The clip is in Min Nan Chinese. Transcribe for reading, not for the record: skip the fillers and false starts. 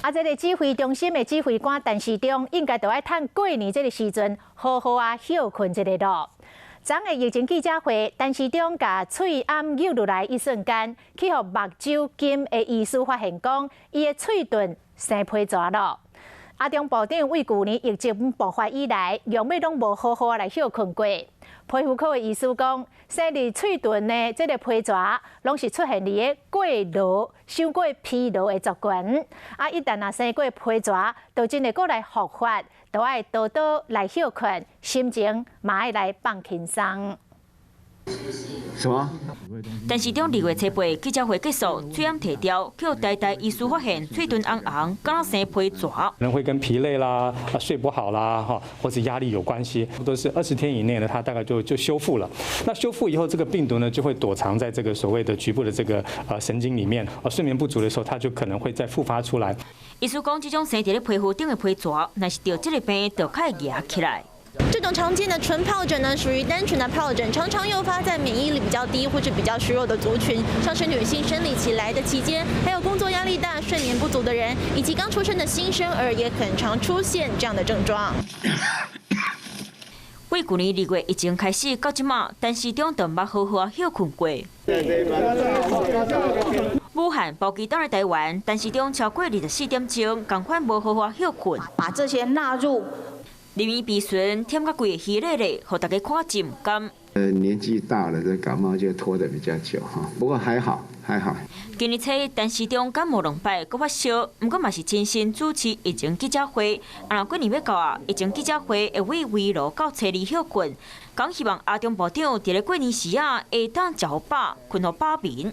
啊，這个指揮中心的指揮官陳時中應該就愛趁過年這个時陣，好好啊歇睏一下囉。昨昏疫情記者會，陳時中共喙罨扭落來一瞬間，去予目睭金的醫師發現講，伊的喙唇生皮蛇囉。阿中部長對舊年疫情爆發以來，用尾攏無好好來歇睏過。皮膚科的醫師講，生佇喙唇的這个皮蛇，攏是出現佇個過勞、傷過疲勞的族群。啊，一旦若生過皮蛇，就真會閣來復發，就愛多多來歇睏，心情嘛愛來放輕鬆。什麼？陳時中2月初8記者會結束，喙罨提掉，予台大醫師發現喙唇紅紅，敢若生皮蛇。可能會跟疲累啦、啊睡不好啦、哈或者壓力有關係，都是20天以內呢，它大概就修復了。那修復以後，這個病毒呢就會躲藏在這個所謂的局部的這個神經裡面，而睡眠不足的時候，它就可能會再復發出來。醫師講，這種生佇咧皮膚頂的皮蛇，若是著這个病，就較會夯起來。這種常見的唇皰疹呢，屬於單純的皰疹，常常誘發在免疫力比較低或者比較虛弱的族群，像是女性生理期來的期間，還有工作壓力大、睡眠不足的人，以及剛出生的新生兒，也很常出現這樣的症狀。對舊年2月疫情開始到這馬，陳時中就毋捌好好歇睏過。武漢包機轉來台灣，陳時中超過24點鐘，仝款無好好歇睏。把這些納入。林醫鼻唇舔甲規个稀咧咧，予大家看真毋甘。年紀大了，這感冒就拖得比較久哈，不過還好，還好。今年初，陳時中感冒兩擺，閣發燒，毋過嘛是親身主持疫情記者會。啊，若過年欲到啊，疫情記者會會對圍爐到初二歇睏，講希望阿中部長佇咧過年時啊，會當食予飽，睏予飽眠。